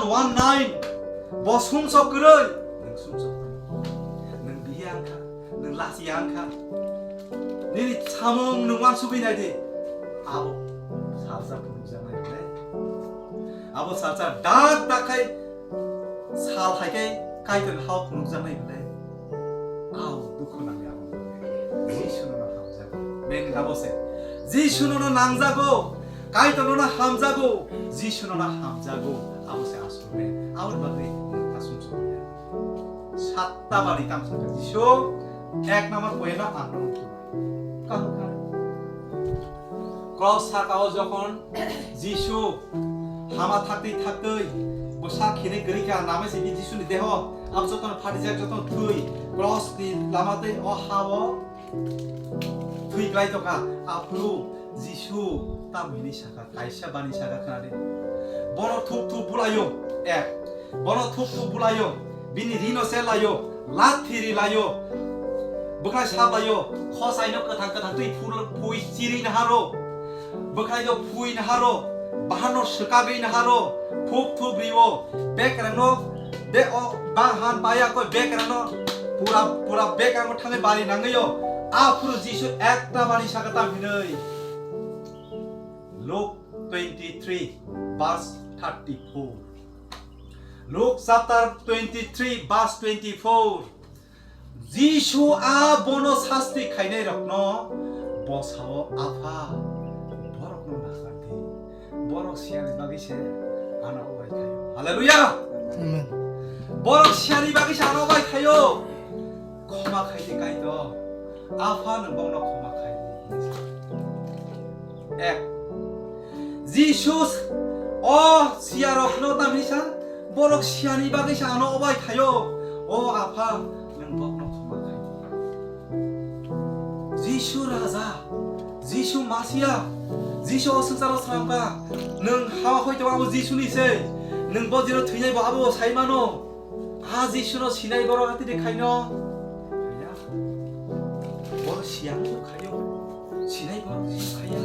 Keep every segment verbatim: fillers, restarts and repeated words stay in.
One nine. Bo sumsok kwrwi. Nwng sumsok kwrwi. Nwng biya wngkha. Nwng lachiya wngkha. Nini samung nwng uansugwi nai di. Abo salsa phunukjaknai bwlai. Abo salsa dak dak khai sal hai khe Kaitor hao phunukjaknai bwlai. Ao dukhu nangya abo. Jisu nono hamjago. Beng abo se. Jisu nono nangjago. Kaitor nono hamjago. Jisu nono hamjago. Abo se asol beng. Abo bagwi ta sumsok ya. Satta bari tam saka Jisu. Ek number point no ang no. Kaham kaham. Cross sakao jokhon Jisu hama thaktwi thaktwi bwsa khinwi kwrwi kha, namai se bi Jisuni deho, abo jotono phatijak, jotono thwi, cross ni lama tei o ha-o thwi klai tongkha. Aphuru Jisu tamhini sakha, kaisa bani sakha khna di. Bono thup thup bulaio, eh, bono thup thup bulaio, bini rino se laio, lathi ri laio, bwkhai sap laio, khosaino kwthang kwthang twi phul-, phui chiri naharo, bwkhaino phui naharo, bahanno swkagwi naharo, thup thup rio, bekrangno de o bang han paya koi bekrangno pura, pura bekrangno thangwi bari nangwio, aphuru Jisu ekta bani sakha tamhinwi. Luke twenty-three verse thirty-four. Luke chapter twenty-three verse twenty-four. Jisu a bono sasti khainai rokno bosao, "Apha, borokno nakardi. Borok siyani bagwi se ano obai khaio." Hallelujah! Amen. Borok siyani bagwi se ano obai khaio. Khoma khaidi Kaitor. Apha nwng bokno khoma khaidi. Ek. Jisu o siyarokno tamni sa, borok siyani bagwi sa ano obai khaio. O Apha, nwng bokno khoma khaidi. Jisu Raja, Jisu Masia, Jisu o swngcharo swnamkha. Nwng hawa hoi tongo abo Jisuni se. Nwng bo jero thwinai bo abo sai mano. A Jisuno sinai borok atidi khaino. Khaya. Bo siyang khayo. Sinai borok si khaya.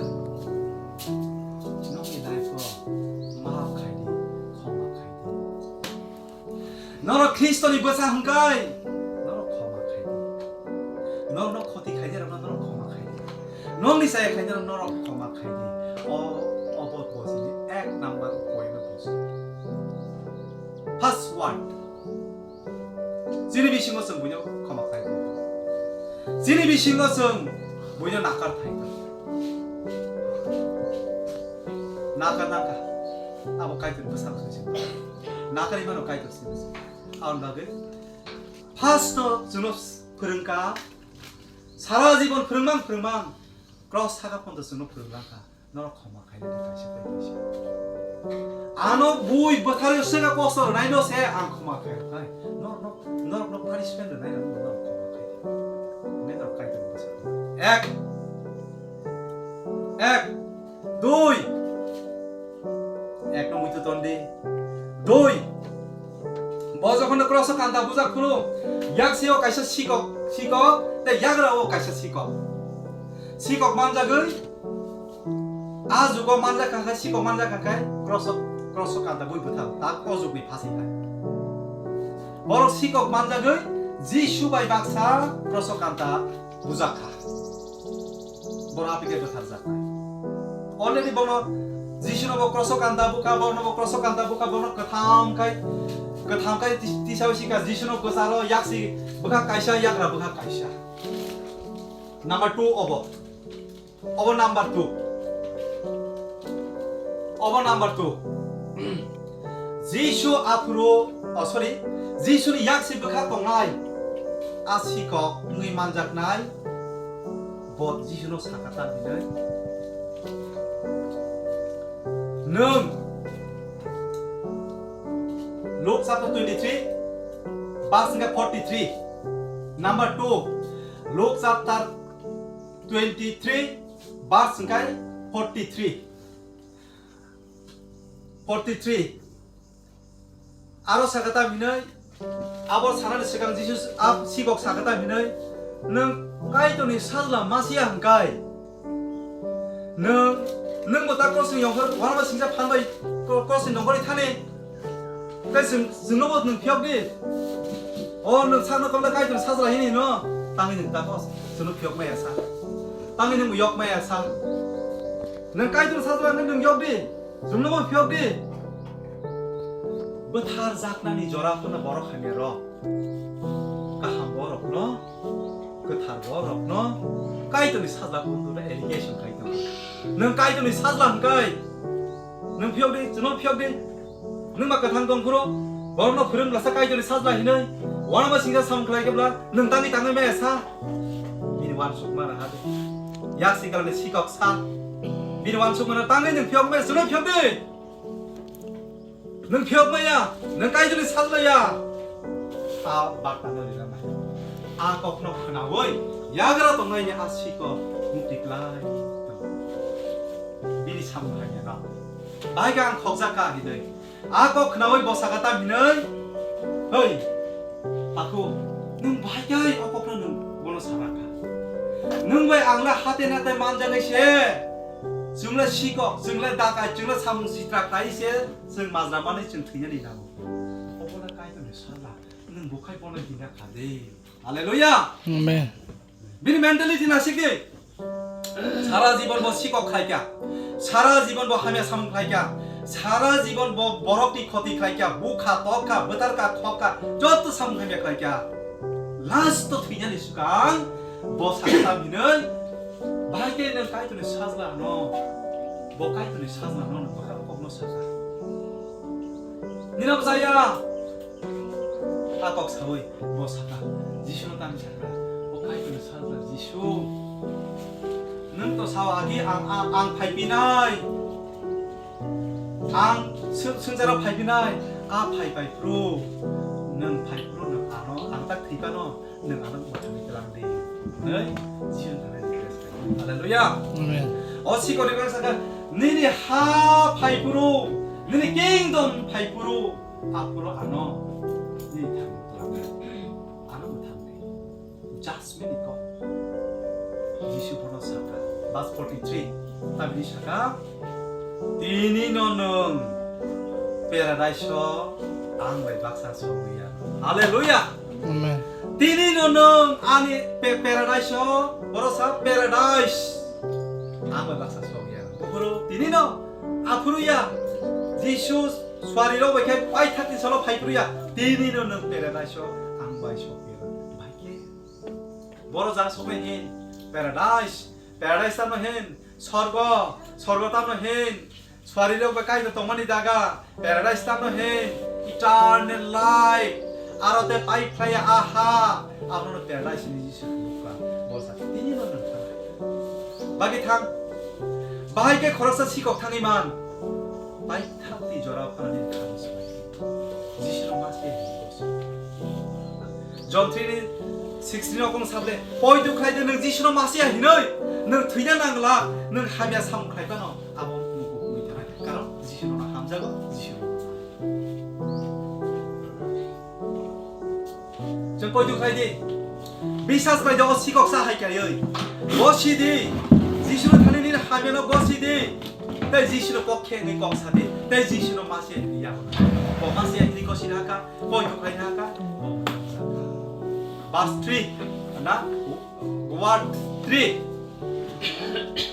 Nokni life o maaf khaidi, khoma khaidi. Norok Khristoni bwsa hwnkhe norok khoma khaidi. Norokno khoti khainai rokno norok khoma khaidi. Nokni chaya khainai rokno norok khoma khaidi. O, obo bosini ek number point o bosi. First one. Chini bisingo chwng buino khoma khaidi. Chini bisingo chwng buino nakar khaidi. Nakar nangkha. Abo Kaitor bwsang khaisi. Nakar imano Kaitor sini. Aboni bagwi first no chwngno phwrwngkha. Sara jibon phwrwngmang phwrwngmang. Cross saka phono chwngno phwrwnglankha. Norok khoma khainani kaisa tei kaisa. Ano bui bwtharwi swkha kosto rwnaino se ang khoma khairoknai. Norokno, norokno punishment rwnaino norok khoma khaidi. Hwnwi norok Kaitorni bwskango. Ek. Ek. Dui. Ekno muitu tondi. Dui. Bo jokhon cross o kanta bujak phuru, yaksio kaisa sikok, sikok, tei yagrao kaisa sikok. Sikok manjagwi, a jugo manjak kha khai, sikok manjak kha khai, cross o, cross o kanta bui bwthar, tak o jugni phasi khai. Borok sikok manjagwi, Jisu bai baksa cross o kanta bujak kha. Bono apike bwtharjaknai. Already bono Jisuno bo kroso kanta bukha, bono bo kroso kanta bukha, bono kwtham khai, kwtham khai tis-, tisao sikha Jisuno bwsaro yaksi bwkha kaisa, yagra bwkha kaisa. Number two obo. Obo number two. Obo number two. Jisu aphuru, oh, sorry, Jisuni yaksi bwkha tongnai a sikok wngwi manjaknai, bo Jisuno sakha ta hinwi. Nwng Luke chapter twenty-three, verse hwnkhe forty-three. Number two, Luke chapter twenty-three, verse hwnkhe forty-three. Forty-three. Aro sakha ta hinwi, abo sanani swkang Jisu a sikok sakha ta hinwi, "Nwng Kaitorni Sajla Masia hwnkhe, nwng, nwng bo ta krosni yongkhor uanama singcha phan bai kro-, krosni nongkhorwi thani?" Tei chwng, chwngno bo nwng phiyok di. O nwng sakno kobla Kaitorni sajla hini hino. Tangwi nwng tako chwngno phiyok maya sa. Tangwi nwng yok maya sa. Nwng Kaitorni sajla hwnwi nwng yok di. Chwngno bo phiyok di. Bwthar jaknani jora phano borok hamya rok. Kaham borokno, kwthar borokno Kaitorni sajla phano allegation khai tongo. Nwng Kaitorni sajla hwnkhai nwng phiyok di, chwngno phiyok di. Nwng ba kwthang tong phuru, borokno phwrwng blasa Kaitorni sajla hinwi, uanama singsa samung khlai khe bla, nwng tangwi tangwi maya sa. Bini uansukma raha di. Yak singkrani sikok sa. Bini uansukmano tangwi nwng phiyok maya, chwngno phiyok di. Nwng phiyok maya, nwng Kaitorni sajla ya. A bartano rina nai. A kokno khnaui, yagra tongnaini a sikok mukti klai tongo. Bini samung hai ya. Bahai khe ang khokjak kha hinwi. A kok khnaui bo saka tam hinwi, "Hoi, Aku, nwng bahai khe o kokno nwng bono sana kha? Nwng bai ang le hate nate manjaknai se, chwng le sikok, chwng le dakai, chwng le samung sitra khlai se, chwng majra manwi chwng thwinani nango. Obo le Kaitorni sajla, nwng bo khai bono hina kha de." Hallelujah! Amen. Bini mentality nasik di. Sara jibon bo sikok khlaikha. Sara jibon bo hamya samung khlaikha. Sara jibon bo borokni khoti khlaikha. Bukha, tokha, bwtarkha, khokha. Joto samung hamya khlaikha. Last to thwinani swkang bo sakha hinwi. Bahai khe nwng Kaitorni sajla no. Bo Kaitorni sajla no, nwng bwkha kokno sakha. Nina bwsaya. A kok saui bo saka, Jisuno tangwi saka, "O Kaitorni sajla Jisu, nwng to sao agi ang, ang, ang phaipinai, ang sw-, swngcharo phaipinai, a phai pai phuru, nwng phai phuru nwng ano, ang tak thwi phano nwng ano mwthangwi tlang di," hwnwi Jisuno tangwi request khlai. Hallelujah. Amen. O sikori khe saka, "Nini ha phai phuru, nini kingdom phai phuru." Aphuru ano nini thangwi twlangkha. Ano mwthangdi. Just minute kok. Jisu bono saka. Verse forty-three. Tabini saka. Tini no nwng paradise o ang bai baksa sogwi ya. Hallelujah. Amen. Tini no nwng ani pe-, paradise o, boro sa paradise. Ang bai baksa sogwi ya. Aphuru tini no, aphuru ya. Jisu Suari rok bai khe paithak ni salo phai phuru ya. Tini no nwng paradise o ang bai sokya. Bai khe boro jaga soknai hin paradise, paradise tamo hin sorgo, sorgo tamo hin suari rok bai kaisa tongmani jaga, paradise tamo hin eternal life. Aro te pai phlai aha, abono paradise ni Jisu bukha. Boro jaga tini no nwng thang. Bagi thang. Bahai khe khoroksa sikok thangwi man. Paithak twi jora phanani kha swbai. Jisuro ma se hinwi koso. John three ni sixteen o kung sable, "Poito khlai de nwng Jisuro ma se hinwi, nwng thwina nangla, nwng hamya samung khlai phano abo mukup wngwi thanai." Karon Jisuro no hamjago, Jisuro. Chwng poito khlai di. Bisas bai do sikok sa hai kaiwi. Gosi di. Jisu thani nini hamya no gosi di. Tei Jisu no kok khe ni kok sa di. Tei Jisu no ma se ni ya. Ko ma se ni gosi na ka. Poito khlai na ka. Verse three. Na. Word three.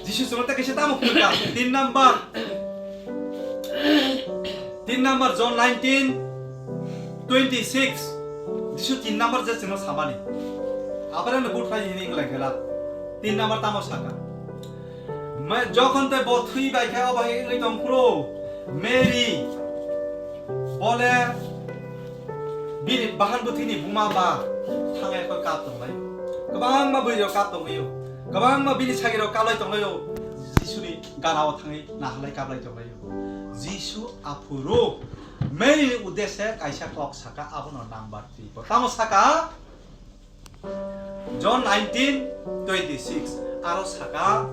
Jisu chwngno tei kaisa tamo phunukha? Tin number. Tin number John nineteen twenty-six. Jisu tin number je chwngno samani. Abraham ni buthai hini inglai gela. Tin number tamo saka. Me-, jokhon te bo thwi bai khe, o bai wngwi tong phuru, Mary bole bini bahan bwthwini buma ba thangai koi kap tong lai. Kwbangma bwrwi rok kap tong lai. Kwbangma bini sagi rok kap lai tong lai. Jisuni gana o thangwi nahalai kap lai tong lai. Jisu aphuru Mary ni uddeshe kaisa kok saka, abono number three. Tamo saka? John nineteen twenty-six, aro saka,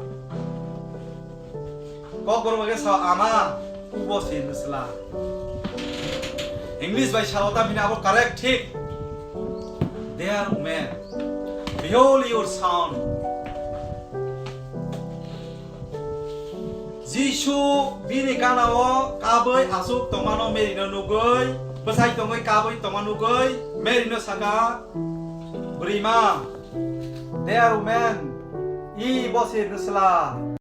Kokborok bai khe sao, "Ama, ubo se nwsla." English bai sao, tamni abo correct thik. "Dear woman, behold your son." Jisu bini gana o kabui aswk tongmano Mary no nugui, Bwsai tongwi kabwi tongma nugwi Mary no saka, "Bwrwima, dear woman, i bosir nwsla."